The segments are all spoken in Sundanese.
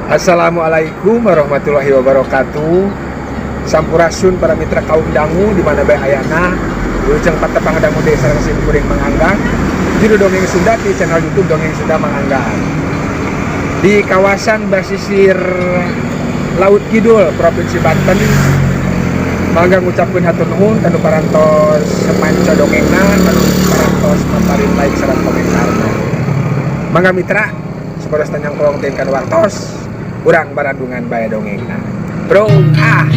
Assalamualaikum warahmatullahi wabarakatuh. Sampurasun para mitra kaum dangu di mana bae ayana. Wilujeng patepang dangu deui sareng sim kuring Mang Anggang. Judul Dongeng Sunda di channel YouTube Dongeng Sunda Mang Anggang. Di kawasan basisir Laut Kidul, Provinsi Banten. Mangga ngucapkeun hatur nuhun kanu parantos manca dongengna, kanu parantos maparin like sareng komentarna. Mangga mitra, supados tanyangkolong teh kana wartos, urang barandungan bae dongengna. Bro, ah.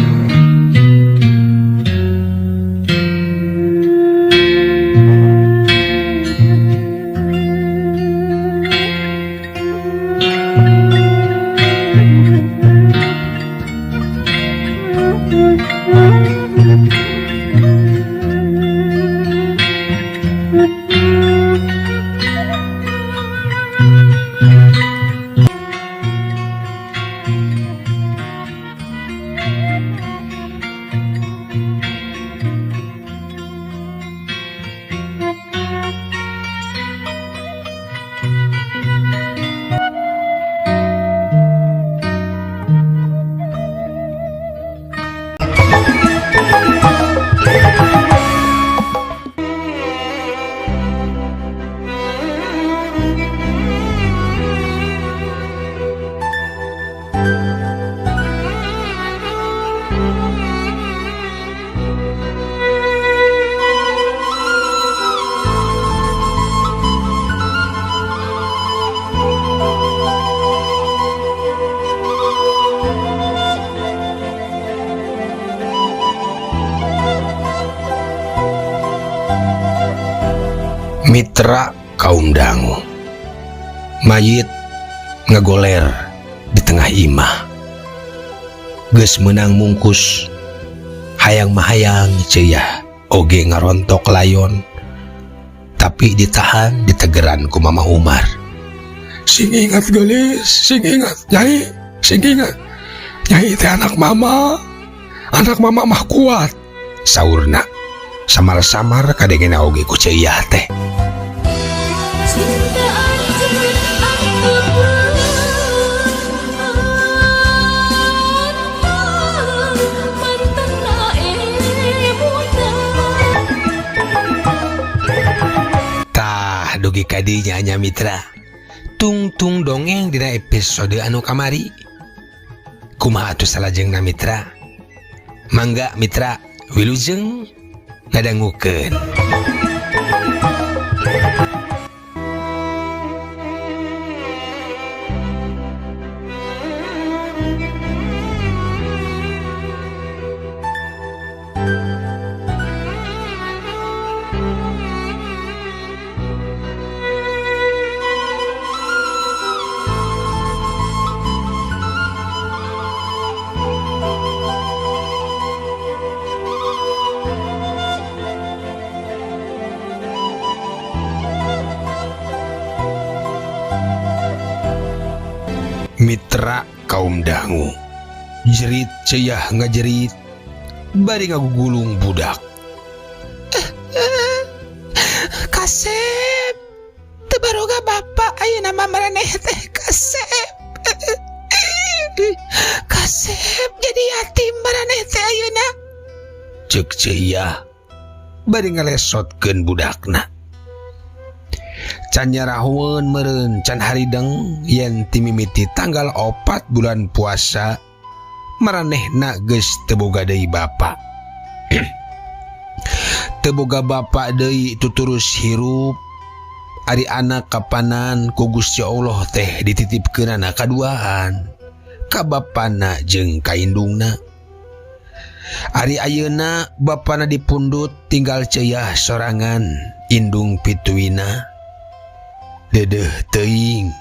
Mitra kaum dangu mayit ngagoler di tengah imah geus meunang mungkus hayang mahayang ceyah oge ngarontok layon tapi ditahan ditegeran ku Mama Umar. Sing ingat gelis, sing ingat nyai, sing ingat nyai teh anak mama, anak mama mah kuat, saurna samar-samar kadengena oge ku ceyah teh. Tah dugi kadinya nya mitra, tungtung dongeng dina episode anu kamari. Kumaha atuh salajengna mitra? Mangga mitra wilujeng ngadangukeun. Mitra kaum dangu jerit ceyah ngajerit bari ngagugulung budak. Kasep teu baroga bapak ayeuna mah maraneh teh kasep. Kasep jadi yatim maraneh teh ayeuna. Ceuk ceyah bari ngalesotkeun budakna. Can nyarahoeun meureun can harideng yen timimiti tanggal 4 bulan puasa maranehna geus teu boga deui bapa. Teu boga bapa deui tuturus hirup. Ari anak kapanan ku Gusti Allah teh dititipkeunana kaduaan ka bapana jeung ka indungna. Ari ayeuna bapana dipundut tinggal ceyah sorangan indung pituina. Dedeh teuing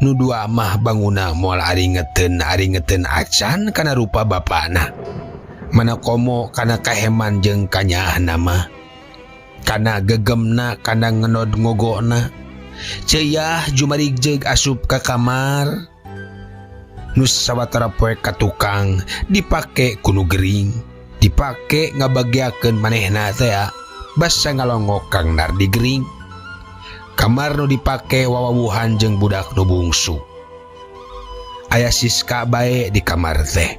nu dua mah banguna moal aringeteun aringeteun acan kana rupa bapana. Mana komo kana kaheman jeung kanyaahna mah, kana gegemna, kana ngenod ngogona. Ceyah jumarig asup ka kamar nu sawatara poe ka tukang dipake ku nu gering, dipake ngabagiakeun manehna teh basa ngalongok Kang Nardi gering. Kamar nu dipake wawawuhan jeung budak nu bungsu. Aya Siska bae di kamar teh.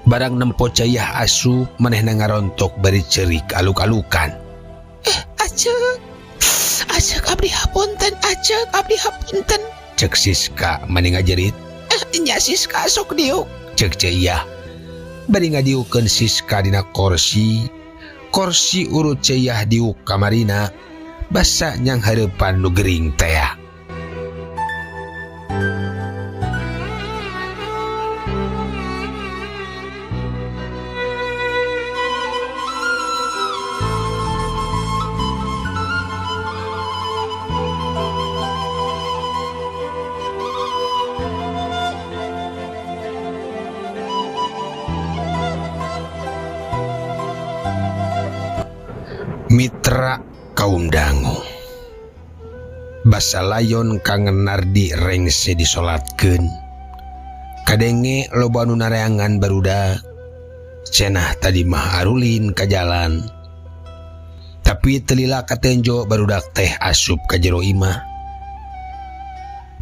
Barang nempo Ceu Iyah asup manehna ngarontok bari ceurik aluk-alukan. Aceuk. Aceuk abdi hapunten, aceuk abdi hapunten. Cek Siska mani ngajerit. Nya Siska sok diuk. Cek Ceu Iyah. Bari ngadiukeun Siska dina korsi. Korsi urut Ceu Iyah diuk kamarina. Basa nyanghareupan nu gering tea. Mitra kaum dangu. Basa layon Kang Nardi rengse disolatkeun. Kadenge loba nu nareangan barudak. Cenah tadi mah arulin ka jalan. Tapi teu lila katenjo barudak teh asup ka jero imah.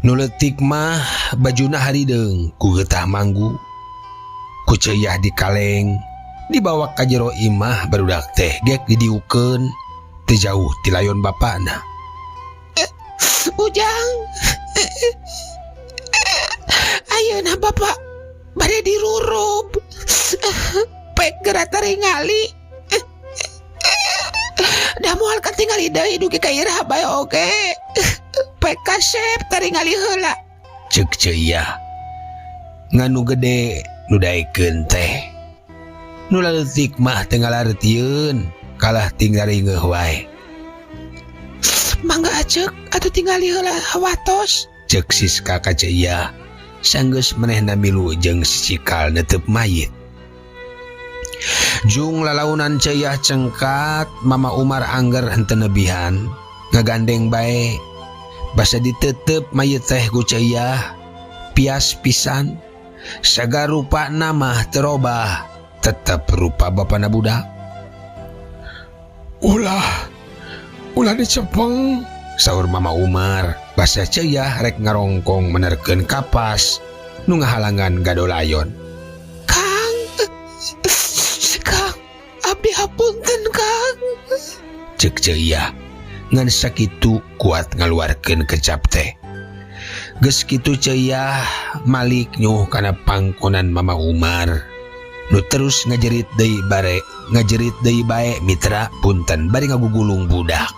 Nu leutik mah bajuna harideung ku getah manggu. Ku Ceu Iyah dikaleng dibawa ka jero imah barudak teh gek didiukeun teu jauh ti layon bapana. Ujang. Ayeuna bapak bade dirurub. Pek geura taringali. Da moal katingali deui dugi ka iraha bae oge. Pek kasep taringali heula. Ceuk Ceu Iyah. Ngan nu gede nu daekeun teh. Nu laletik mah teu ngalartieun kalah tinggal ringeuh wae. Mangga aceuk atuh tingali heula hawatos. Ceuk Siska ka Ceu Iyah sanggeus manehna milu jeung sicikal netep mayit. Jung lalaunan Ceu Iyah cengkat Mama Umar angger henteu nebihan ngagandeng bae. Basa ditetep mayit teh ku Ceu Iyah pias pisan. Saga rupa mah terobah tetep rupa bapana budak. Ulah, ulah dicepeng, saur Mama Umar. Basa Ceu Iyah rek ngarongkong menerkeun kapas nu ngahalangan gadolayon. Kang, Kang, abdi hapunten Kang. Ceuk Ceu Iyah ngan sakitu kuat ngaluarkeun kecap teh. Geus kitu Ceu Iyah malik nyuh kana pangkonan Mama Umar. Nu terus ngajerit deui bare, ngajerit deui bae mitra punten bari ngagugulung budak.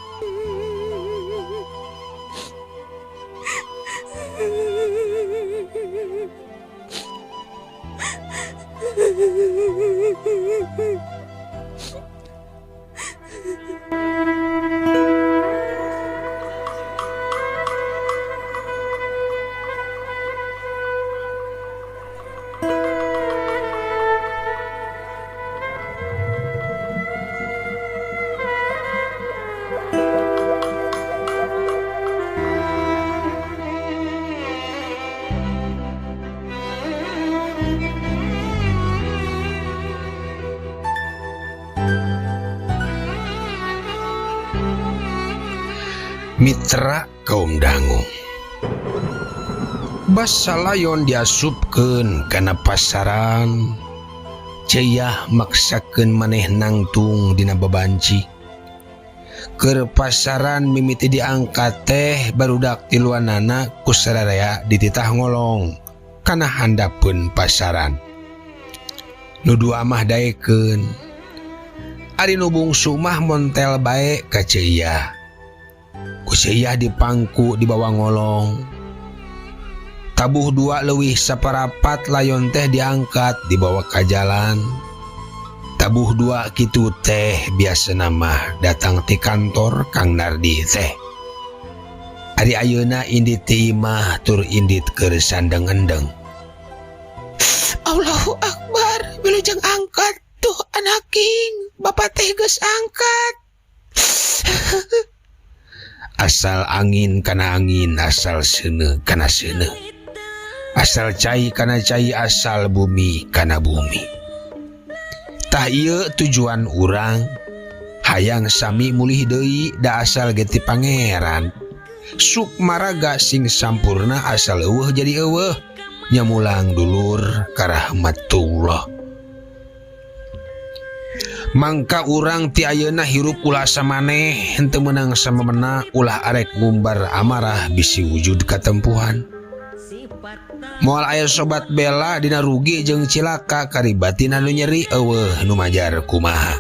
Mitra kaum dangu. Basa layon diasupkeun kana pasaran. Ceu Iyah maksakeun maneh nangtung dina babanci. Keur pasaran mimiti diangkat teh barudak tiluanana ku sararea dititah ngolong kana handapeun pasaran. Nu dua mah daekeun. Ari nu bungsu mah montel bae ka Ceu Iyah. Ku Ceu Iyah dipangku dibawa ngolong. Tabuh dua leuwih saparapat layon teh diangkat dibawa ka jalan. Tabuh dua kitu teh biasana mah datang ti kantor Kang Nardi teh. Ari ayeuna indit ti imah tur indit keur sandeng-endeng. Allahu Akbar, wilujeng angkat tuh anaking, bapak teh geus angkat. Asal angin kana angin, asal seuneu kana seuneu. Asal cai kana cai, asal bumi kana bumi. Tah ieu tujuan urang, hayang sami mulih deui da asal ge ti pangeran. Sukmaraga sing sampurna asal eueuh jadi eueuh. Nyamulang dulur ka rahmatullah. Mangka urang ti ayeuna hirup ulah asa maneh henteu meunang samemena, ulah arek ngumbar amarah bisi wujud katempuhan. Moal aya sobat bela dina rugi jeung cilaka, karibatin anu nyeri eueuh nu majar kumaha.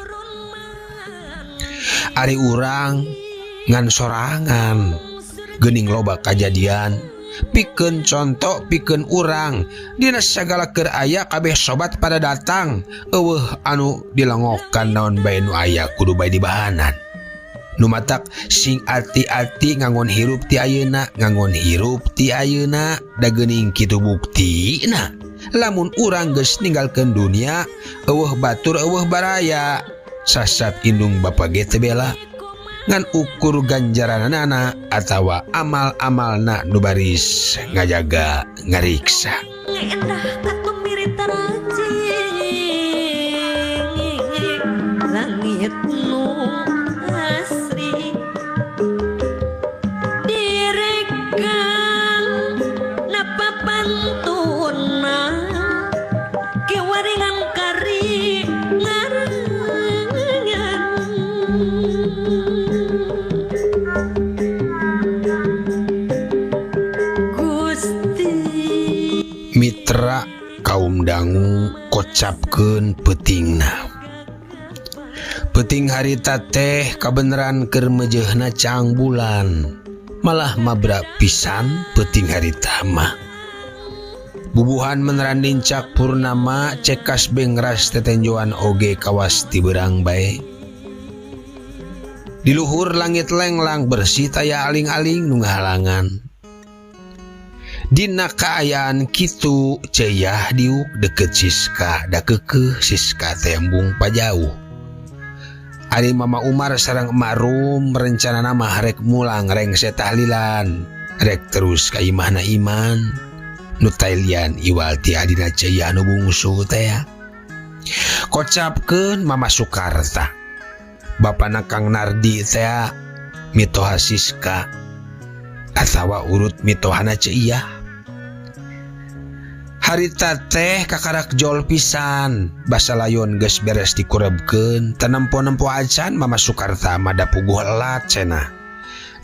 Ari urang ngan sorangan geuning loba kajadian pikeun conto pikeun urang. Dina sagala keur aya kabeh sobat pada datang, eueuh anu dilengokan. Naon bae nu aya kudu bae dibahanan. Nu matak sing ati-ati ngangon hirup ti ayeuna, ngangon hirup ti ayeuna, da geuning kitu buktina lamun urang geus ninggalkeun dunia, eueuh batur eueuh baraya, sasat indung bapa ge teu bela, ngan ukur ganjaranana atawa amal-amalna nu baris ngajaga ngariksa. Endah katumirit rajing langit nu asri direkang napa pantuna kewaringan kari ngarengan. Gusti. Mitra kaum dangu, kocapkeun peutingna. Peuting harita teh kabeneran keur meujeuhna caang bulan, malah mabra pisan peuting harita mah. Bubuhan meneran nincak purnama cekas bengras, tetenjoan oge kawas ti beurang bae. Di luhur langit lenglang bersih, taya aling-aling nu ngahalangan. Dina kaayaan kitu Ceu Iyah diuk deket Siska, da keukeuh Siska teh embung pajauh. Ari Mama Umar sareng Emak Rum rencana mah rek mulang rengse tahlilan, rek terus ka imahna Iman nu tailian iwal ti adina Ceu Iyah nu bungsu teh. Kocapkeun Mama Sukarta, bapana Kang Nardi teh, mitoha Siska atawa urut mitohana Ceu Iyah. Harita teh kakarak jol pisan, basa layon geus beres dikurebkeun, teu nempo-nempo acan Mama Sukarta mah, da puguh elat cenah.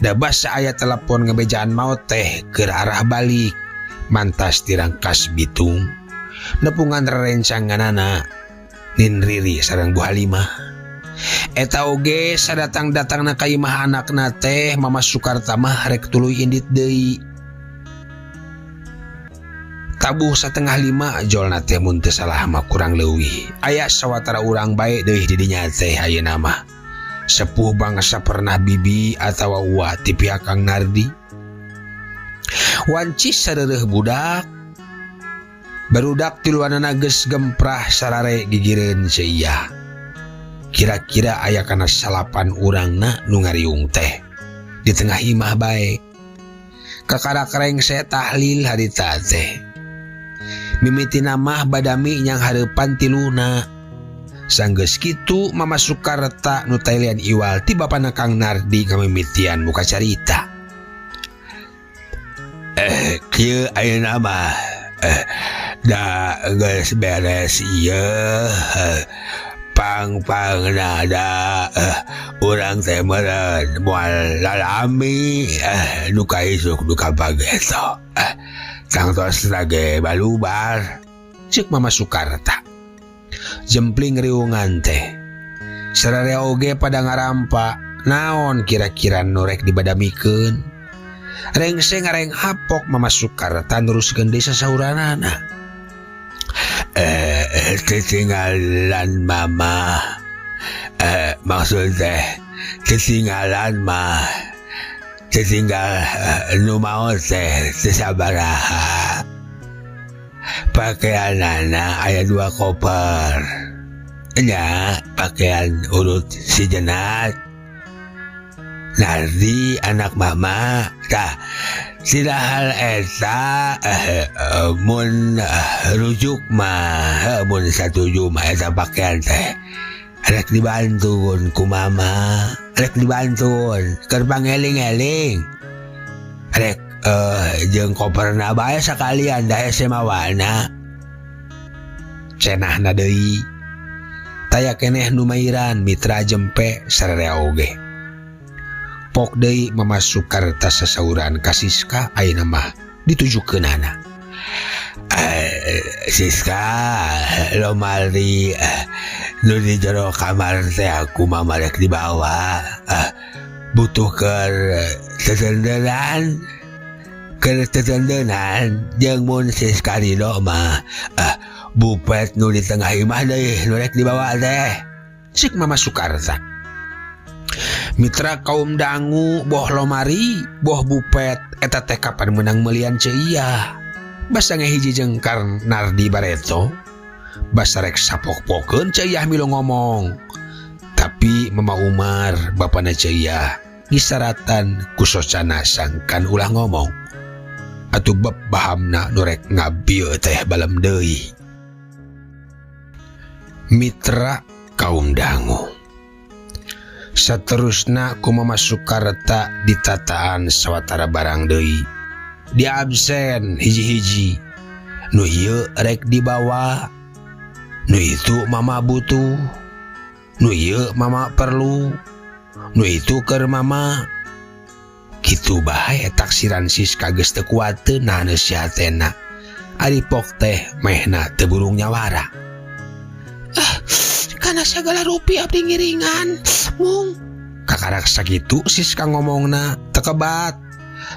Da basa aya telepon ngebejaan maot teh keur arah balik mantas di Rangkas Bitung nepungan rerencanganana Nin Riri sareng Bu Halimah. Eta oge sadatang-datangna ka imah anakna teh Mama Sukarta mah rek tuluy indit deui. Tabuh 4.30 jolna teh, mun teu salah mah kurang leuwih aya sawatara urang bae deui di dinya teh ayeuna mah, sepuh bangsa pernah bibi atawa uwa ti pihak Kang Nardi. Wanci sareureuh budak barudak tiluanana geus gemprah sarare gigireun Ceu Iyah. Kira-kira aya kana salapan urangna nu ngariung teh di tengah imah bae. Kakarak rengse tahlil harita teh, mimitina mah badami nyang hareupan tiluna. Sanggeus kitu Mama Sukarta nu tailian iwal ti bapana Kang Nardi ngamimitian muka carita. Kieu ayeuna mah da geus beres ieu pang-pangna, da urang teh meureun moal lalami duka isuk duka pageto, tangtos ge balubar. Cek Mama Sukarta. Jempling riungan teh. Sararea oge pada ngarampa naon kira-kira nu rek dibadamikeun. Rengse ngareng hapok Mama Sukarta neruskeun deui sasauranana. Ketinggalan mama, maksud teh ketinggalan mah ketinggal nu maot teh teu sabaraha. Pakaianana aya dua koper nya, pakaian urut si Jenat Nardi anak mama. Tah, tidak hal eta mun rujuk mah, mun satuju mah, eta pakaian teh rek dibantun ku mama, rek dibantun keur pangeling-eling rek. Jeung koperna bae sakalian da hese mawana. Cenahna deui. Taya keneh nu mairan mitra jempe sararea oge. Pok deui Mama Sukarta sasauran ka Siska ayeuna mah ditujukeunana. Siska lomari nu di jero kamar teh aku mama rek dibawa. Butuh keur tetendenan. Keur tetendenan jeung mun Siska ridho mah bupet nu di tengah imah deui nu rek dibawa teh. Cik Mama Sukarta. Mitra kaum dangu boh lomari boh bupet eta teh kapan menang melian Ceu Iyah. Basa ngehiji jeung Karnardi Bareto. Basa rek sapok-pokeun Ceu Iyah milu ngomong. Tapi Mama Umar bapana Ceu Iyah ngisaratan ku socana sangkan ulah ngomong. Atuh bab bahamna nu rek ngabieu teh balem deui. Mitra kaum dangu. Saterusna ku Mama Sukarta ditataan sawatara barang deui. Di absen hiji-hiji. Nu ieu rek dibawa. Nu itu mama butuh. Nu ieu mama perlu. Nu itu keur mama. Kitu bae taksiran Siska geus teu kuateun nahan si hatena. Ari pok teh mehna teu burung nyawara. Kana sagala rupi abdi ngiringan mung. Kakarak sakitu Siska ngomongna tekebat.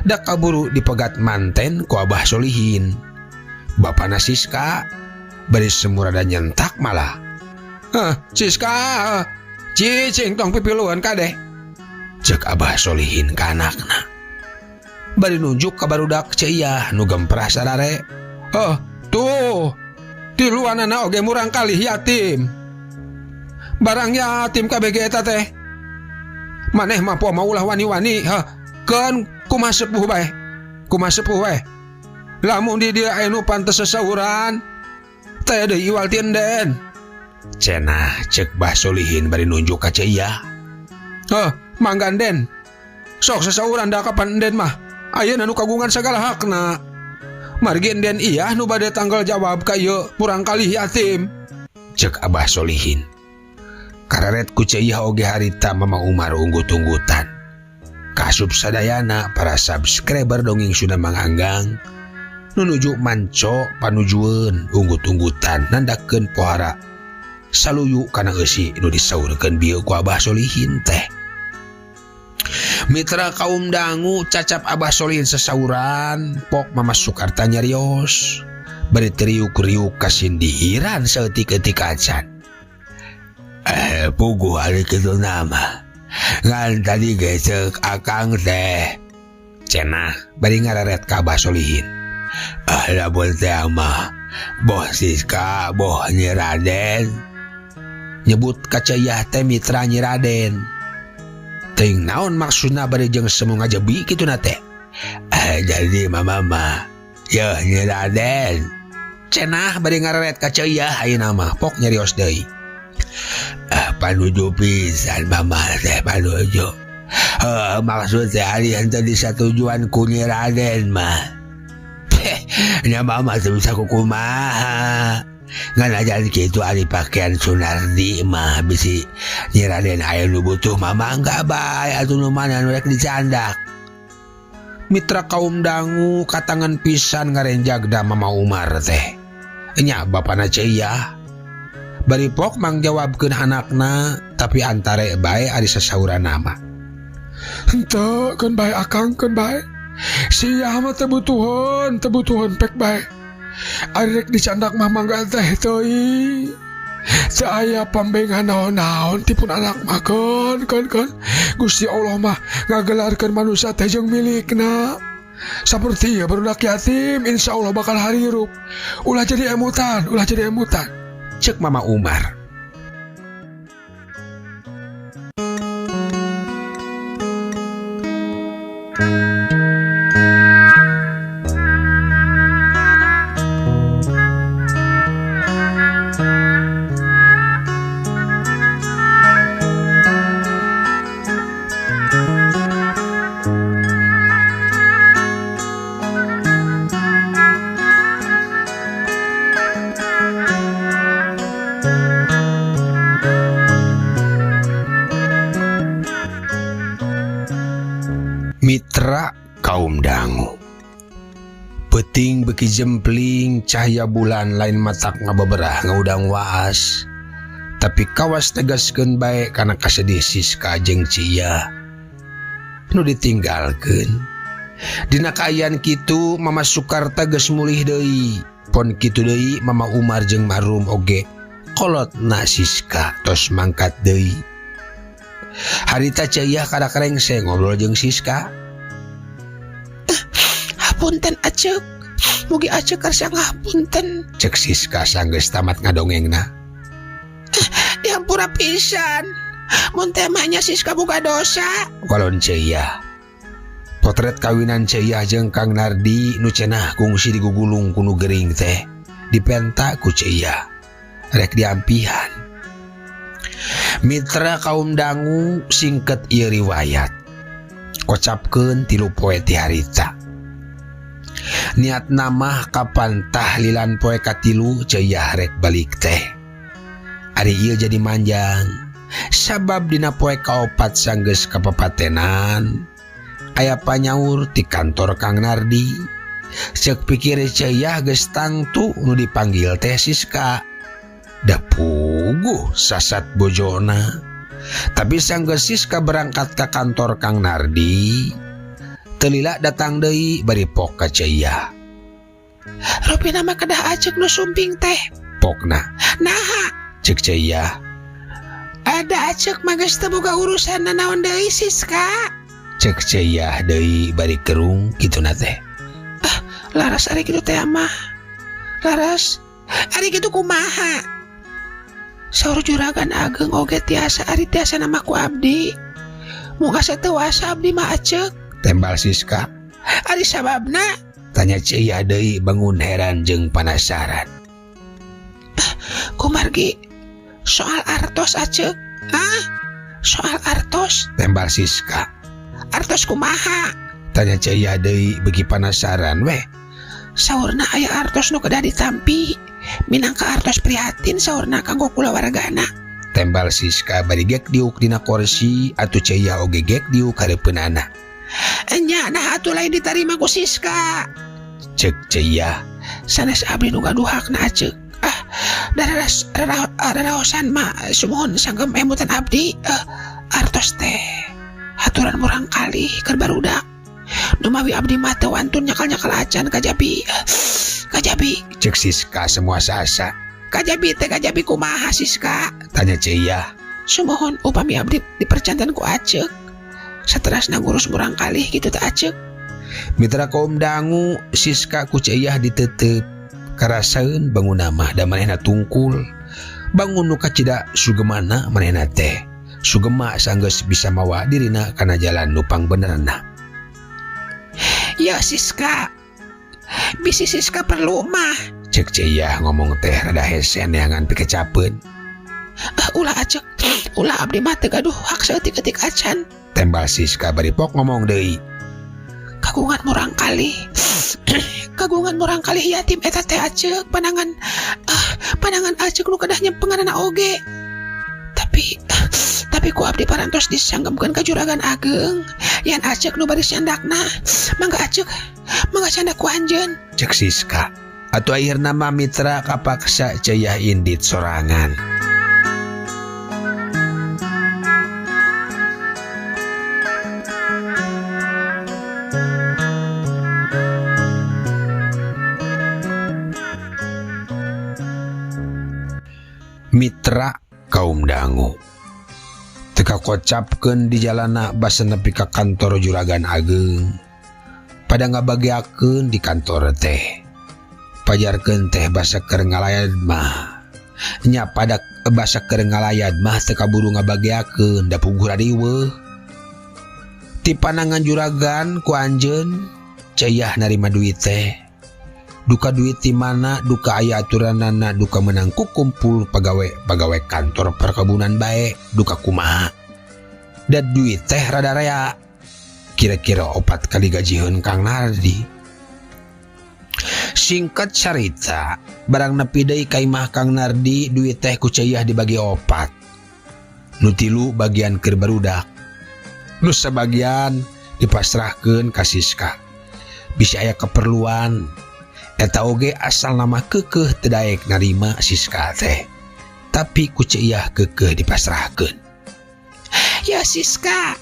Da kaburu dipegat manten ku Abah Solihin. Bapana Siska bari semurada nyentak malah. Siska, cicing tong pipiluan kadeh. Cek Abah Solihin ka anakna. Bari nunjuk ka barudak Ceu Iyah nu gemprah sarare. Tuh, tiluanana oge murang kalih yatim. Barang yatim KBG eta teh. Maneh mah poa maulah wani-wani, heh. Keun kumaha sepuh bae. Kumaha sepuh bae. Lamun di dieu aya nu pantes sesauran, teh deui iwal ti enden. Cenah cek Bah Solihin bari nunjuk ka Ceu Iyah. Heh, mangga enden. Sok sesauran da kapan enden mah. Ayeuna nu kagungan sagala hakna. Margi enden Iyah nu bade tanggal jawab ka ieu murang kalih yatim. Cek Abah Solihin. Kareret ku Ceu Iyah oge harita Mama Umar unggut-unggutan. Kasup sadayana para subscriber dongeng Sunda Manganggang nunuju manco panujueun unggut-unggutan nandakeun pohara saluyu kana eusi nu disaurkeun bieu ku Abah Solihin teh. Mitra kaum dangu cacap Abah Solihin sesauran pok Mama Sukarta nyarios bari teriuk-riuk kasindiran saeutik-eutik acan. Puguh ari kitu nama. Ngan tadi ge ceuk akang teh. Cenah bari ngareret ka Abah Solihin. Lamun teh mah boh Siska boh Nyi Raden. Nyebut ka Ceu Iyah teh mitra Nyi Raden. Teuing naon maksudna bari jeung semu ngajebi kituna teh. Jadi mama mah yeuh Nyi Raden. Cenah bari ngareret ka Ceu Iyah ayeuna mah pok nyarios deui. Panuju pisan mama teh panuju. Maksud teh ari henteu disatujuan ku Nyi Raden mah. Nya mama teh bisa kukumaha. Ngan aja kitu ari pakaian Sunardi mah bisi Nyi Raden aya nu butuh mama enggak bae atuh nu mana nu rek dicandak. Mitra kaum dangu katangan pisan ngarenjagda Mama Umar teh. Nya bapana Ceu Iyah. Bari pok mangjawabkeun anakna tapi antare bae ari sasauran nama. Henteu keun bae akang keun bae. Sia mah teu butuheun pek bae. Ari rek dicandak mah mangga teh teuing. Teu aya pambengan naon-naon tipun anak mah keun keun keun. Gusti Allah mah ngagelarkeun manusia teh jeung milikna. Saperti ya barudak yatim insyaallah bakal harirup. Ulah jadi emutan, ulah jadi emutan. Cek Mama Umar. Dijempling cahaya bulan lain matak ngabeberah ngaudang waas. Tapi kawas tegaskeun bae kana kasedih Siska jeung Cia nu ditinggalkeun. Dina kaayaan kitu Mama Sukarta geus mulih deui. Pon kitu deui Mama Umar jeung Marum oge kolotna Siska tos mangkat deui. Harita Ceyah kada karengse ngobrol jeung Siska. Hapunten Acek, mugi Acek karsa ngapunten. Cek Siska sanggeus tamat ngadongengna. Dihampura pisan. Mun teh mah nya Siska boga dosa. Walon Ceyah. Potret kawinan Ceyah jeung Kang Nardi nu cenah kungsi digugulung ku nu gering teh dipenta ku Ceyah. Rek diampihan. Mitra kaum dangu singket ieu riwayat. Kocapkeun 3 poe ti harita. Niat namah kapan tahlilan poe katilu Ceyah rek balik teh. Ari ieu jadi manjang. Sabab dina poe kaopat sanggeus kapapatenan aya panyaur ti kantor Kang Nardi. Ceuk pikir Ceyah geus tangtu nu dipanggil teh Siska. Da puguh sasat bojona. Tapi sanggeus Siska berangkat ka kantor Kang Nardi, teu lila datang deui bari pok ka Ceyah. Rupina mah kedah Acek nu sumping teh. Pokna. Naha? Cek Ceyah. Ada Acek mah geus teu boga urusan nanaon deui Siska. Cek Ceyah deui bari kerung kituna teh. Ah, laras ari kitu teh mah. Laras ari kitu kumaha? Saur juragan ageng oge tiasa ari tiasa nama ku abdi. Muga sateuasa abdi mah Acek. Tembal Siska. Ari sababna? Tanya Ceyah deui bangun heran jeung panasaran. Ah, kumargi soal artos Acek. Hah? Soal artos? Tembal Siska. Artos kumaha? Tanya Ceyah deui beuki panasaran weh. Saurna aya artos nu kedah ditampi. Minangka artos prihatin saurna kanggo kulawargana. Tembal Siska bari gek diuk dina kursi atuh Ceyah oge gek diuk hareupeunana. Enya nah atuh lain ditarima ku Siska. Cek Ceyah. Sanes abdi nu gaduh hakna Acek. Ah, daraosan mah sumuhun sanggem emutan abdi. Artos teh haturan murang kali keur barudak. Numawi abdi mah teu wantun nyakal-nyakal acan kajabi. Kajabi. Cek Siska semua sasa. Kajabi teh kajabi kumaha Siska? Tanya Ceyah. Sumuhun upami abdi dipercanten ku Acek. Saterasna ngurus murang kali kitu teh Acek. Mitra kaum dangu Siska ku Ceyah ditetep. Karasaeun bangun mah da manehna tungkul. Bangun nu kacida sugemana manehna teh. Sugema sanggeus bisa mawa dirina kana jalan nu pangbenerna. Ya Siska, bisi Siska perlu mah. Cek Ceyah ngomong teh rada hese neangan pikecapeun. Ah, ulah Acek, ulah abdi mah teu gaduh hak saeutik-eutik acan. Tembal Siska bari pok ngomong deui. Kagungan murang kali. Kagungan murang kali yatim eta teh Acek, panangan, ah, panangan Acek nu kedah nyempenganana oge. Tapi ku abdi parantos disanggemkeun ka juragan ageng. Yan Acek nu baris candakna. Mangga Acek, mangga candak ku anjeun. Cek Siska. Atuh akhirna mah mitra kapaksa Ceyah indit sorangan. Mitra kaum dangu teka kocapkeun di jalana basa nepi ka kantor juragan ageng. Pada ngabagiakeun di kantor teh. Pajarkeun teh basa keur ngalayad mah. Nya pada basa keur ngalayad mah teu kaburu ngabagiakeun da puguh rariweuh. Ti panangan juragan ku anjeun Ceyah narima duit teh. Duka duit ti mana, duka aya aturanana, duka menang ku kumpul pagawe-pagawe kantor perkebunan bae, duka kumaha. Da duit teh rada rea. Kira-kira 4 kali gajiheun Kang Nardi. Singkat carita, barang nepi deui ka imah Kang Nardi, duit teh ku Ceyah dibagi 4. Nu 3 bagian keur barudak. Nu sabagian dipasrahkeun ka Siska. Bisi aya keperluan. Eta oge asal nama keukeuh teu daek narima Siska teh. Tapi ku Ceu Iyah keukeuh dipasrahkeun. Ya Siska.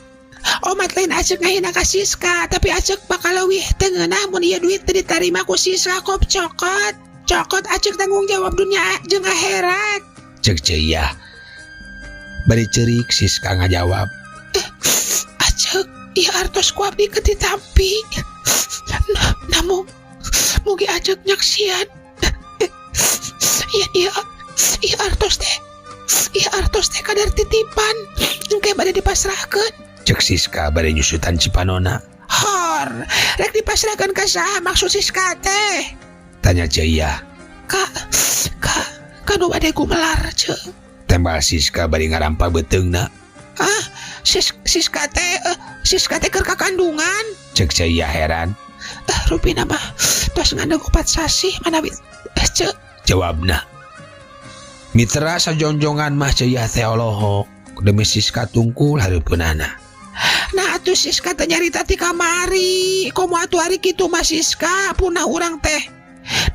Omat lain Acek ngahina ka Siska, tapi Acek bakal leuwih teu ngeunah mun ieu duit teu ditarima ku Siska kop cokot. Cokot Acek tanggung jawab dunia jeung akhirat. Cek Ceu Iyah. Bari ceurik Siska ngajawab. Acek, ieu artos ku abdi keur ditampi. Namun mugi Acek nyaksian. Iya iya ieu artos teh. Ieu artos teh kadar titipan. Engke bade dipasrahkeun. Cek Siska bari nyusutan cipanona. Hor, rek dipasrahkeun ka saha maksud Siska teh? Tanya Ceu Iyah. Ka ka ka nu bade gumelar ceu. Tembal Siska bari ngarampa beuteungna. Ah, Siska teh Siska teh keur kakandungan. Cek Ceu Iyah heran. Rupina mah tos ngandung 4 sasih manawi ceu. Jawabna. Mitra sajonjongan mah Ceu Iyah teh olohok demi Siska tungkul hareupeunana. Nah atuh Siska teh nyarita ti kamari. Komo atuh ari kitu mah Siska punah urang teh.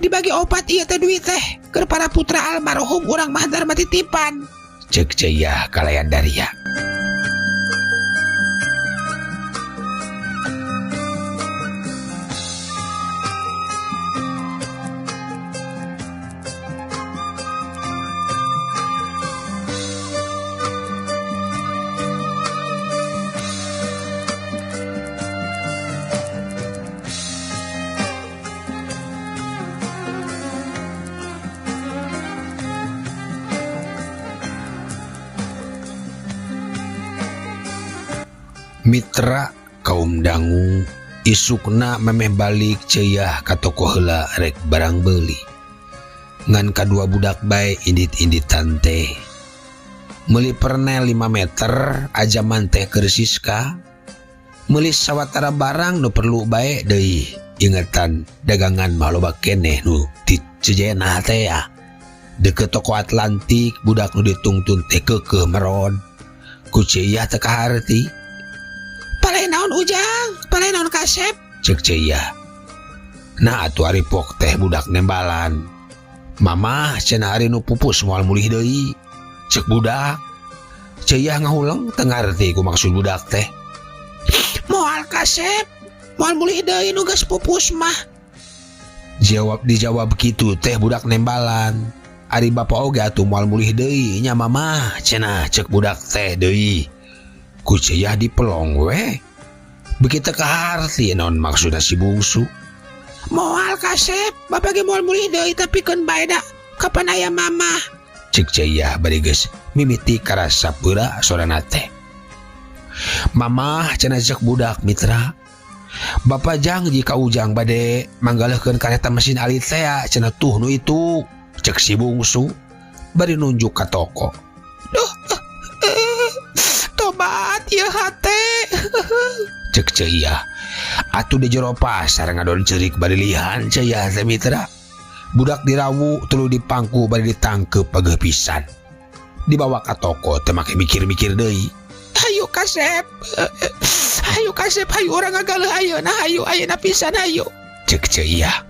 Dibagi 4 ieu teh duit teh keur para putra almarhum urang mah darma titipan. Cek Ceu Iyah kalayan daria. Mitra kaum dangu isukna memeh balik Ceu Iyah ka toko heula rek barang beuli. Ngan kadua budak bae indit-inditan teh. Meuli pernel 5 meter ajaman teh keur Siska. Meuli sawatara barang nu perlu bae deui. Ingetan dagangan mah loba keneh nu ti cejenah teh ya. Deket toko Atlantik budak nu ditungtun teh keukeuh meron. Ku Ceu Iyah teu kaharti. Palai naon Ujang, palai naon Kasep? Cek Ceu Iyah. Nah atuh ari pok teh budak nembalan. Mamah cenah ari nu pupus moal mulih deui. Cek budak. Ceu Iyah ngahuleng teu ngarti ku maksud budak teh. Moal Kasep, moal mulih deui nu geus pupus mah. Jawab dijawab kitu teh budak nembalan. Ari bapa oge atuh moal mulih deui nya mamah cenah cek budak teh deui. Ku Ceu Iyah dipelong we. Begitu kaharti naon maksudna si bungsu. Moal Kasep, bapak ge moal mulih deui tapi keun bae da kapan aya mamah. Cek Ceu Iyah bari geus mimiti karasa peura sorana teh. Mamah cenah cek budak mitra. Bapak jang jika Ujang bade manggaleuhkeun kareta mesin alit teh cenah tuh nu itu. Cek si bungsu bari nunjuk ka toko. Duh, tobat ieu hate. Cek Ceu Iyah. Atuh di jero pasar ngadon ceurik bari lihan Ceu Iyah teh mitra. Budak dirawu tuluy dipangku bari ditangkeup pageuh pisan. Dibawa ka toko teu make mikir-mikir deui. Hayu Kasep. Hayu Kasep, hayu urang ngagaleuh ayeuna, hayu ayeuna pisan hayu. Cek Ceu Iyah.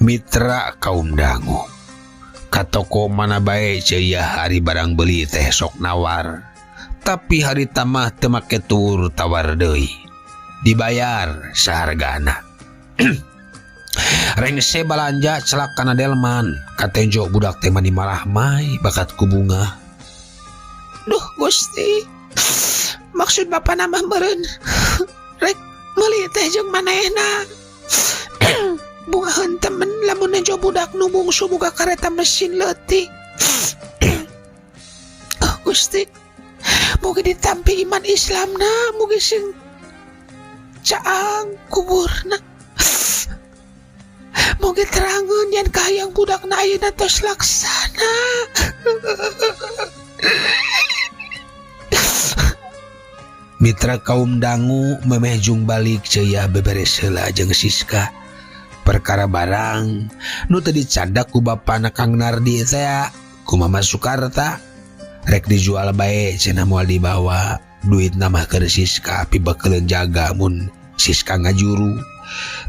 Mitra kaum dangu ka toko mana bae Ceu Iyah ari barang beli teh sok nawar. Tapi harita mah teu make tur tawar deui. Dibayar sahargana. Rengse balanja celak kana delman. Katenjo budak teh mani marahmai bakat ku bunga. Duh Gusti. Maksud bapa nama meureun. Rek meuli teh jeung manehna. Bungaheun temen lamun nejo budak nu bungsu boga kareta mesin leutik. Oh Gusti, mugi ditampi iman Islamna, mugi sing caang kuburna. Mugi terangeun yen kahayang budakna ayeuna tos laksana. Mitra kaum dangu memeh jung balik Ceu Iyah beberes heula jeung Siska perkara barang nu teu dicandak ku bapana Kang Nardi teh ku Mama Sukarta rek dijual bae cenah moal dibawa duitna mah keur Siska pibekeleun jaga mun Siska ngajuru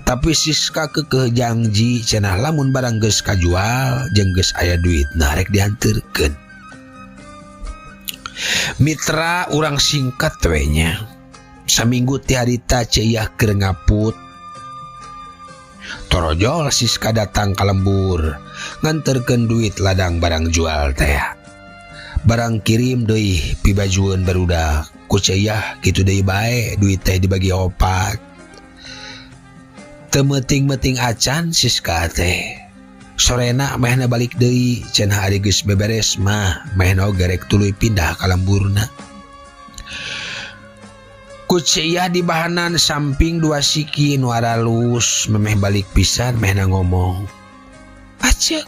tapi Siska kekeh jangji cenah lamun barang geus kajual jeung geus aya duitna rek dianterkeun. Mitra urang singkat we nya saminggu ti harita Ceu Iyah keur ngaput torojol Siska datang ka lembur nganterkeun duit ladang barang jual teh barang kirim deui pibajueun barudak ku Ceu Iyah kitu deui bae duit teh dibagi opat teu meuting-meuting acan Siska teh sorena mehna balik deui cenah ari geus beberes mah mehna oge rek tuluy pindah ka lemburna ku Ceu Iyah di bahanan samping dua siki nu aralus memeh balik pisan mehna ngomong Acek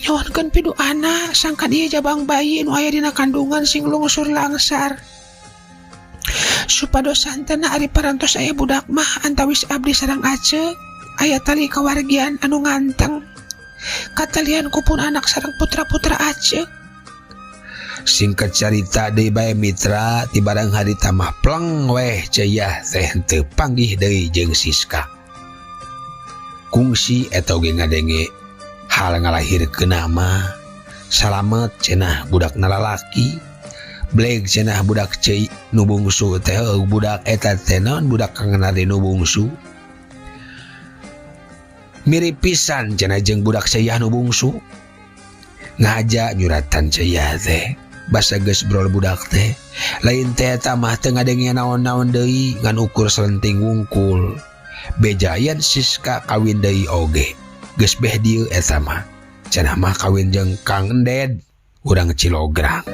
nyuhunkeun piduana sangkan ieu jabang bayi nu aya dina kandungan sing lungsur langsar supados santena ari parantos aya budak mah antawis abdi sareng Acek aya tali kawargian anu nganteng katalian ku pun anak sareng putra-putra Acek. Singkat carita deui bae mitra ti barang harita mah pleng weh Ceu Iyah teh henteu panggih deui jeung Siska kungsi eta oge ngadenge hal ngalahirkeun mah salamet cenah budak lalaki bleg cenah budak ceu nu bungsu teh budak eta teh naon budak Kang Nardi nu bungsu mirip pisan cenah jeung budak Ceu Iyah nu bungsu ngaja nyuratan Ceu Iyah teh basa geus brol budak teh lain teh eta mah teu ngadenge naon-naon deui ngan ukur selenting wungkul bejayan Siska kawin deui oge geus beh dieu eta mah cenah mah kawin jeung Kang Ended urang Cilograng.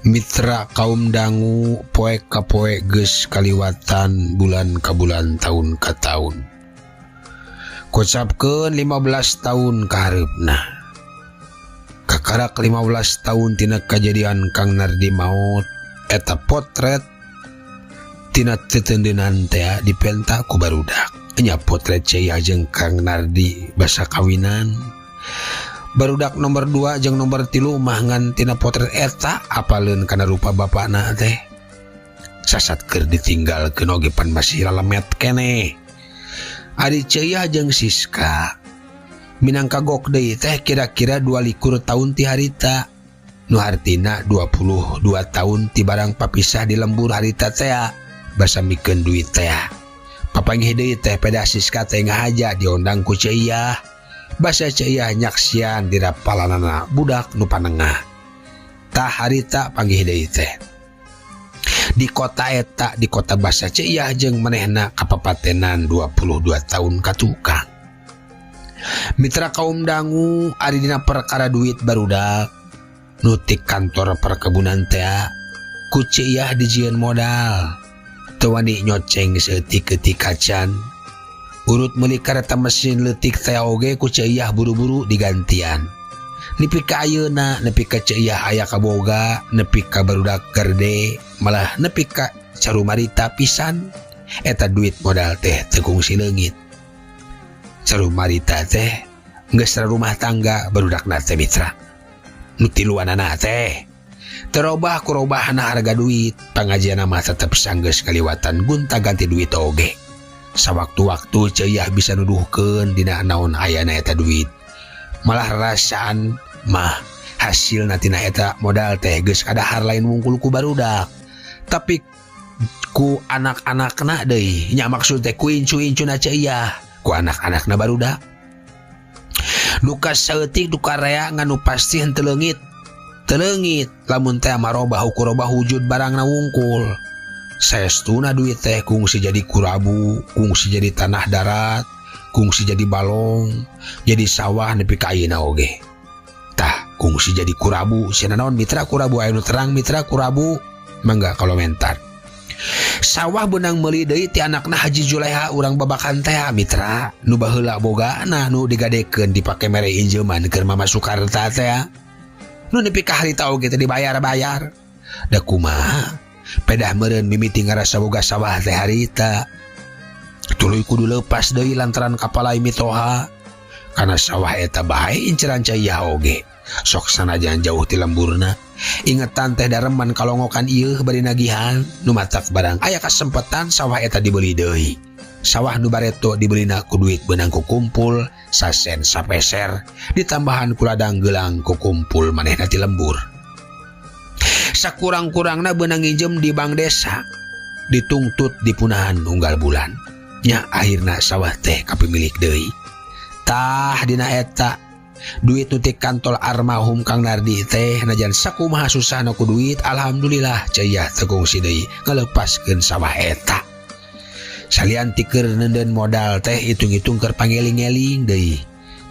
Mitra kaum dangu poek ka poek geus kaliwatan bulan ka bulan tahun ka tahun kocapkeun 15 tahun ka hareupna kakarak 15 tahun tina kajadian Kang Nardi maot eta potret tina tetendenan teh dipenta ku barudak nya potret Ceu Iyah jeung Kang Nardi basa kawinan barudak nomor 2 jeung nomor 3 mah ngan tina potret eta apaleun kana rupa bapana teh sasat keur ditinggalkeun oge pan masih lalemet keneh ari Ceu Iyah jeung Siska minangka gok deui teh kira-kira 22 tahun ti harita nu hartina 22 tahun ti barang papisah di lembur harita teh basa mikeun duit teh papanggih deui teh peda Siska teh ngahaja diondang ku Ceu Iyah basa Ceu Iyah nyaksian dirapalanana budak nu panengah tah harita panggih deui teh di kota eta di kota basa Ceu Iyah jeung manehna kapapatenan 22 tahun ka tukang. Mitra kaum dangu ari dina perkara duit barudak nu ti kantor perkebunan teh ku Ceu Iyah dijieun modal teu wani nyoceng saeutik-eutik kacan urut meuli kareta mesin leutik teh oge ku Ceu Iyah buru-buru digantian nepi ka ayeuna nepi ka Ceu Iyah aya kaboga nepi ka barudak gerde malah nepi ka carumarita pisan eta duit modal teh teu kungsi leungit carumarita teh geus rumah tangga barudakna teh mitra nu tiluanana teh terobah kurobahna harga duit pangajianna mah tetep sanggeus kaliwatan gonta ganti duit oge. Sawaktu-waktu Ceu Iyah bisa nuduhkeun dina naon ayana eta duit. Malah rasaan mah hasilna tina eta modal teh geus kadahar lain wungkul ku barudak. Tapi ku anak-anakna deui nya, maksud teh ku incu-incuna Ceu Iyah, ku anak-anakna barudak. Duka saeutik duka rea, ngan nu pasti henteu leungit. Teu leungit lamun teh marobah ukur robah wujud barangna wungkul. Saestuna duit teh kungsi jadi kurabu, kungsi jadi tanah darat, kungsi jadi balong, jadi sawah nepi ka ayeuna oge. Tah, kungsi jadi kurabu, cenah naon mitra kurabu, aya nu terang mitra kurabu, mangga komentar. Sawah beunang meuli deui ti anakna Haji Juleha urang Babakan teh mitra, nu baheula bogana nu digadekeun dipake mere injeuman keur Mama Sukarta teh. Nu nepi ka harita oge teh dibayar-bayar. Da kumaha? Pedah meureun mimiti ngarasa boga sawah teh harita. Tuluy kudu leupas deui lantaran kapalai mitoha. Kana sawah eta bae inceran Ceu Iyah oge. Sok sanajan jauh ti lemburna. Ingetan teh dareman kalongokan ieu bari nagihan, nu matak barang aya kasempatan sawah eta dibeli deui. Sawah nu bareto dibelina ku duit beunang kukumpul sasen sapeser, ditambahan ku ladang gelang kukumpul manehna ti lembur. Sakurang-kurangna beunang nginjem di bank desa, dituntut dipunahan unggal bulan. Nya akhirna sawah teh kapimilik deui. Tah dina eta duit nu ti kantol almarhum Kang Nardi teh, najan sakumaha susahna ku duit, alhamdulillah Ceu Iyah teu kungsi deui ngalepaskeun sawah eta. Salian ti keur neundeun modal teh, hitung-hitung keur pangeling-eling deui.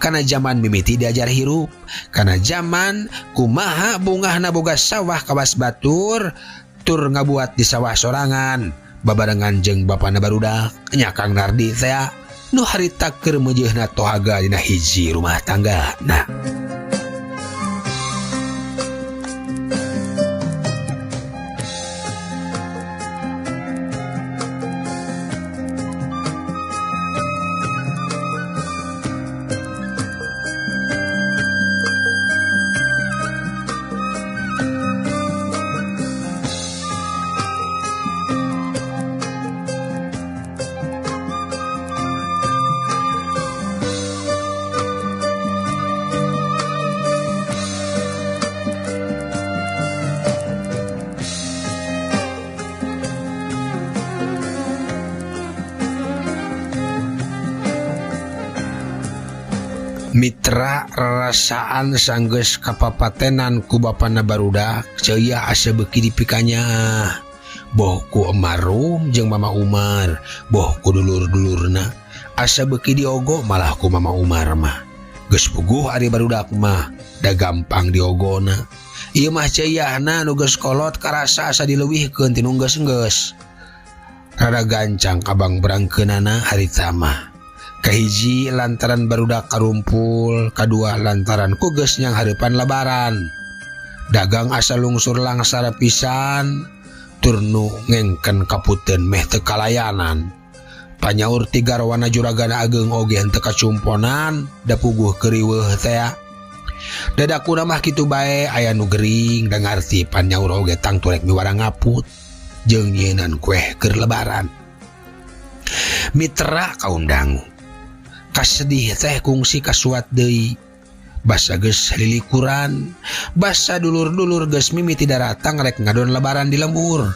Kana zaman mimiti diajar hirup, kana zaman kumaha bungahna boga sawah kawas batur, tur ngabuat di sawah sorangan babarengan jeung bapana barudak nya Kang Nardi teh, nu harita keur meujeuhna tohaga dina hiji rumah tangga. Nah, mitra, rarasaan sanggeus kapapatenan ku bapana barudak, Ceu Iyah asa beuki dipikanya boh ku emarum jeung Mama Umar, boh ku dulur-dulurna, asa beuki diogo malah ku Mama Umar mah. Geus puguh ari barudak mah da gampang diogona. Ieu mah Ceu Iyahna nu geus kolot karasa asa dileuwihkeun ti nu geus-geus. Rada gancang kabang berangkeunana harita mah. Kahiji lantaran barudak karumpul, kadua lantaran ku geus nyang hareupan lebaran. Dagang asa lungsur langsara pisan, tur nu ngengken kaputen meh teu kalayanan. Panyaur ti garwana juragana ageung oge henteu kacumponan, da puguh keuriweuh teh. Dadakuna mah kitu bae, aya nu gering da ngarti panyaur oge tangtu rek miwarang ngaput jeung nyieunnan kueh keur lebaran. Mitra kaum dangu, kasedih teh kungsi kasuat deui. Basa geus lilikuran, basa dulur-dulur geus mimiti daratang rek ngadon lebaran di lembur.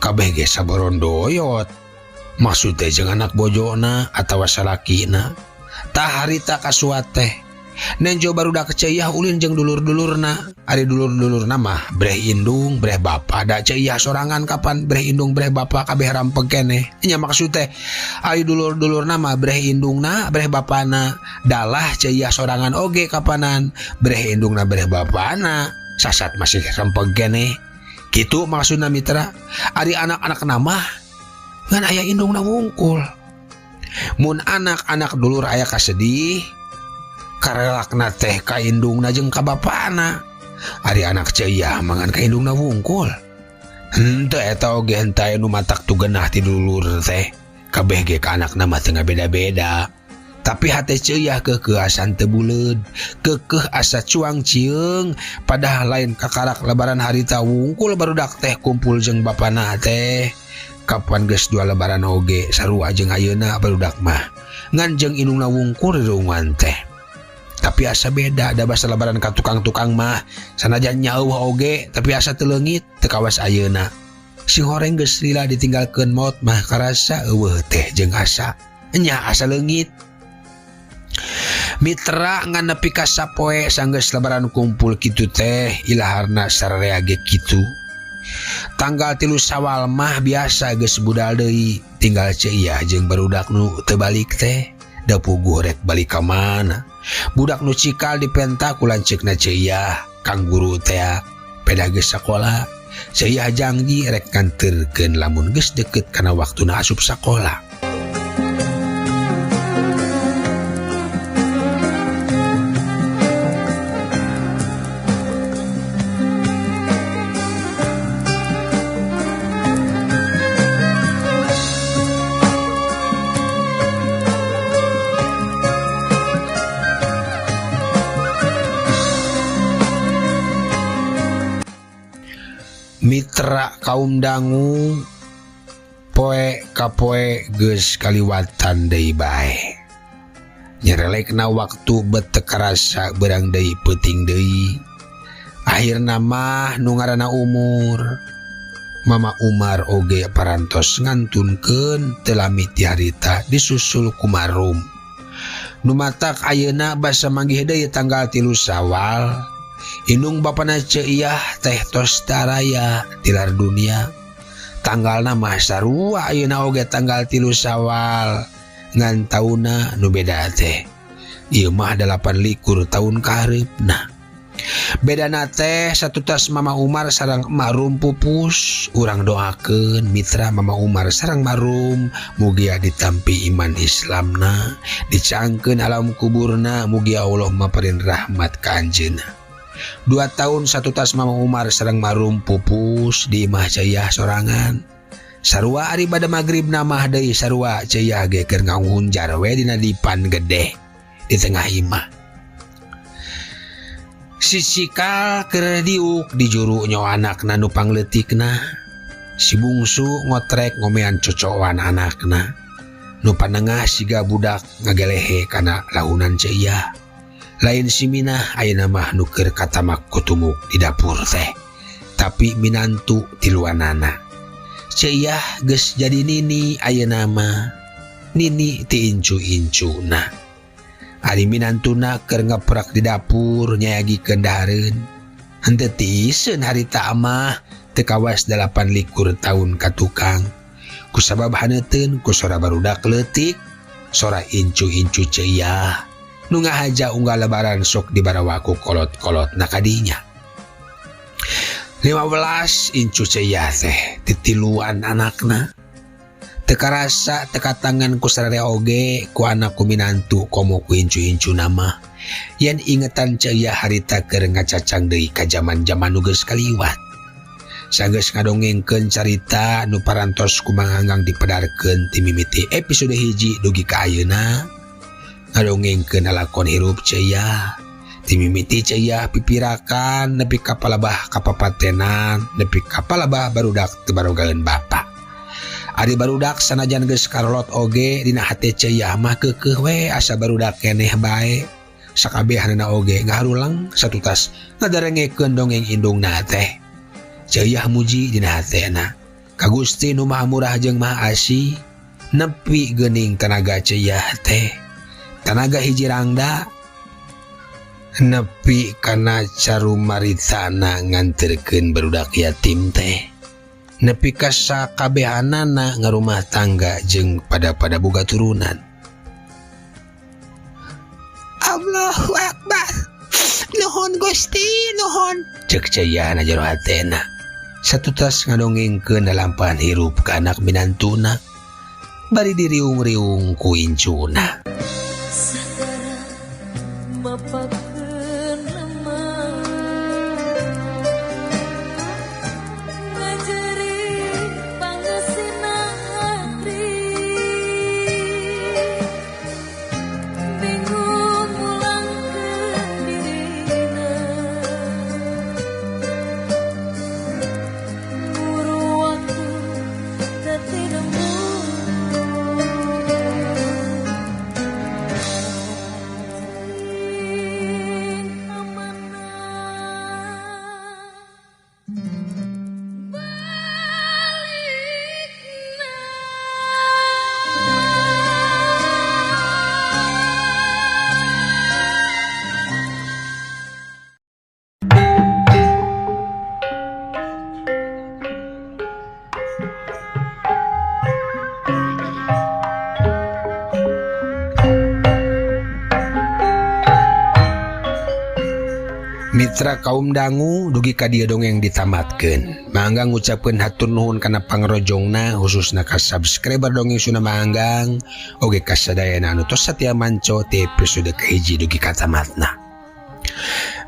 Kabeh ge saborondoyot. Maksud teh jeung anak bojona atawa salakina. Tah harita kasuat teh. Nenjo barudak Ceu Iyah ulin jeung dulur-dulurna. Ari dulur-dulurna mah breh indung, breh bapa, da Ceu Iyah sorangan kapan breh indung breh bapa kabeh rampeg keneh. Nya maksud teh ari dulur-dulurna mah breh indungna, breh bapana, dalah Ceu Iyah sorangan oge kapanan breh indungna breh bapana, sasat masih rempeg keneh. Kitu maksudna mitra. Ari anak-anak mah ngan aya indungna wungkul. Mun anak-anak dulur aya kasedih, karelakna teh ka indungna jeung ka bapana. Ari anak Ceu Iyah mangan ka indungna wungkul. Henteu eta oge henteu aya nu matak tu genah ti dulur teh. Kabeh ge ka anakna mah teu ngabeda-beda. Tapi hate Ceu Iyah keukeuh asa teu buleud, keukeuh asa cuang cieung, padahal lain kakarak lebaran harita wungkul barudak teh kumpul jeung bapana teh. Kapan geus dua lebaran oge sarua jeung ayeuna barudak mah ngan jeung indungna wungkul riungan teh. Tapi asa beda da basa lebaran ka tukang-tukang mah sanajan nyauh oge tapi asa teu leungit teu kawas ayeuna. Sing horeng geus lila ditinggalkeun maot mah karasa eueuh teh jeung asa nya asa leungit. Mitra ngan nepi ka sapoe sanggeus lebaran kumpul kitu teh ilaharna sararea ge kitu. Tanggal 3 Sawal mah biasa geus budal deui tinggal Ceu Iyah jeung barudak nu teu balik teh da puguh rek balik ka mana. Budak nu cikal dipenta ku lanceukna Ceu Iyah kang guru teh peda geus sakola. Ceu Iyah janji rek nganterkeun lamun geus deket kana waktuna asup sakola. Mitra kaum dangu poe kapoe geus kaliwatan deui bae. Nyerelekna waktu bet teu karasa berang deui peuting deui. Akhirna mah nu ngaranna umur. Mama Umar oge parantos ngantunkeun teu lami ti harita disusul ku Marum. Nu matak ayeuna basa manggih deui tanggal 3 Sawal. Indung bapana Ceu Iyah teh tos taraya tilar dunia. Tanggalna mah sarua ayeuna oge tanggal 3 Sawal ngan tauna nu beda teh. Ieu mah 28 tahun kahareupna. Bedana teh satutas Mama Umar sareng Marum pupus. Urang doakeun mitra Mama Umar sareng Marum mugia ditampi iman Islamna, dicangkeun alam kuburna, mugia Allah maparin rahmat ka anjeunna. 2 tahun satutas Mama Umar sareng Marum pupus di imah Ceu Iyah sorangan. Sarua ari bada magrib mah deui sarua Ceu Iyah ge keur ngangunjar we dina dipan gede di tengah imah. Si cikal keur diuk di juru nyawa anakna nu pangleutikna. Si bungsu ngotrek ngomean cocoan anakna. Nu panengah siga budak ngagelehe kana lahunan Ceu Iyah. Lain si Minah ayeuna mah nu keur katamak kutumuk di dapur teh. Tapi minantu tiluanana. Ceu Iyah geus jadi nini ayeuna mah. Nini ti incu-incuna. Ari minantuna keur ngeprak di dapur nyayagikeun dahareun. Henteu tiiseun harita mah teu kawas 28 tahun ka tukang. Kusabab haneuteun ku sora barudak leutik, sora incu-incu Ceu Iyah. Nu ngahaja unggal lebaran sok dibarawaku kolot-kolot na kadinya. 15 incu Ceu Iyah teh titiluan anakna. Teu karasa teu katangan ku sararea oge ku anak ku minantu komo ku incu-incu nama. Yen ingetan Ceu Iyah harita keur ngacacang deui ka jaman-jaman nu geus kaliwat. Sanggeus ngadongengkeun carita nu parantos ku Mang Anggang dipedarkeun ti mimiti episode 1 dugi ka ayeuna. Ngadongengkeun lalakon hirup Ceu Iyah. Ti mimiti Ceu Iyah pipirakan nepi ka palabah kapapatenan nepi ka palabah barudak teu barogaeun bapa. Ari barudak sanajan geus karolot oge dina hate Ceu Iyah mah keukeuh we asa barudak keneh bae. Sakabehanana oge ngaharulang satutas ngadarengekeun dongeng indungna teh. Ceu Iyah muji dina hatena ka Gusti nu Maha Murah jeung Maha Asih. Nepi geuning tanaga Ceu Iyah teh. Tanaga hiji rangda nepi kana carumaritana nganterkeun barudak yatim teh. Nepi ka sakabehanana ngarumah tangga jeung pada-pada boga turunan. Allahu Akbar. Nuhun Gusti, nuhun. Cek Ceu Iyah na jero hatena. Satutas ngadongengkeun lalampahan hirup ka anak minantuna. Bari diriung-riung ku incuna. Waktu Mitra kaum dangu dugi ka dieu dongeng ditamatkeun. Mangga ngucapkeun hatur nuhun kana pangrojongna khususna ka subscriber dongeng Sunda Manggang oge ka sadayana anu tos satia manco ti episode kahiji dugi ka tamatna.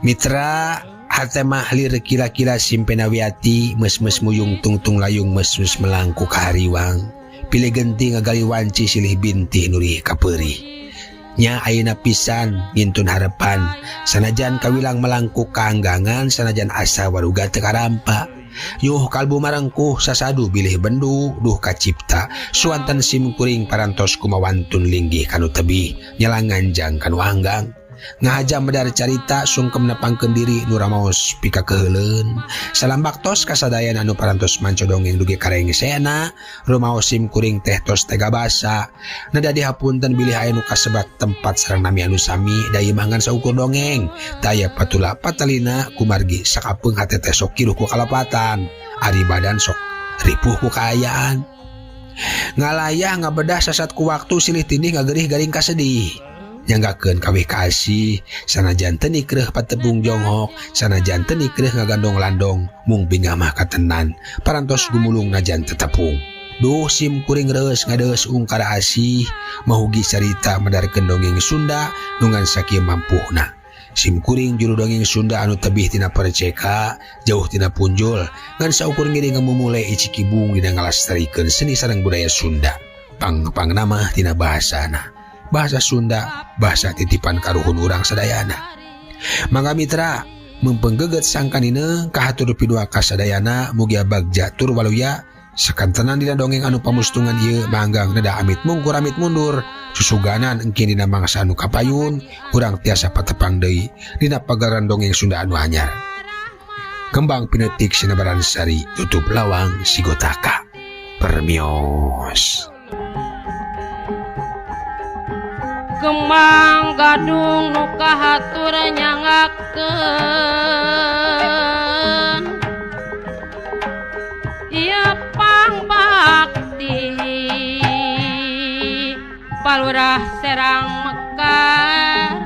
Mitra hate mah lir kira-kira simpena wiati mes-mes muyung tungtung layung mes-mes melangku ka hariwang pilih genti ngagali wanci silih bintih nurih kapeurih. Nya ayeuna pisan ngintun harapan sanajan kawilang melangku kaanggangan sanajan asa waruga teu karampa yuh kalbu marengkuh sasadu bilih bendu duh kacipta suanten sim kuring parantos kumawantun linggih kanu tebih nyelanganjang kanu anggang ngahaja medar carita sungkem nepangkeun diri nu ramaos pika keuheuleun salam baktos kasadayana anu parantos manco dongeng dugi karengsena rumaos sim kuring teh tos tega basa nada dihapunten bilih aya nu kasebat tempat sareng nami anu sami da ieu mah ngan saukur dongeng taya patula patalina kumargi sakapeung hate teh sok kiruh ku kalepatan ari badan sok ripuh ku kaayaan ngalayah ngabedah sasat ku waktu silih tindih ngagerih garing kasedih nyanggakeun kawih kasih sanajan teu nikreuh patepung jonghok sanajan teu nikreuh ngagandong landong mung bingah mah katenan parantos gumulung najan tetepung duh sim kuring reus ngadeus ungkara asih mahugi carita medarkeun dongeng Sunda nu ngan sakieu mampuhna sim kuring juru dongeng Sunda anu tebih tina perceka jauh tina punjul ngan saukur ngiring ngamumule icikibung dina ngalastarikeun seni sareng budaya Sunda pang-pangna mah tina bahasana bahasa Sunda, bahasa titipan karuhun urang sadayana. Mangga mitra mempenggeget sangkanine kahatur pidua kasadayana mugia bagja tur waluya sakantenan dina dongeng anu pamustungan ieu manggang neda amit mungkur amit mundur susuganan engkin dina mangsa anu kapayun urang tiasa patepang deui dina pagaran dongeng Sunda anu anyar. Kembang pinetik sinabaran sari tutup lawang sigotaka. Permios. Kembang gadung nu kahatur nyangakeun ieu pangbakti Palurah Serang Mekar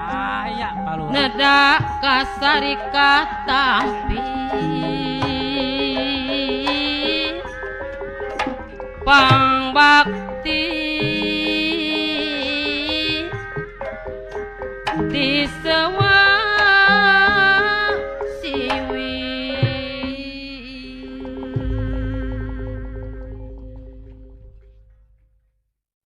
aya Palurah neda kasarika tampi pangbakti.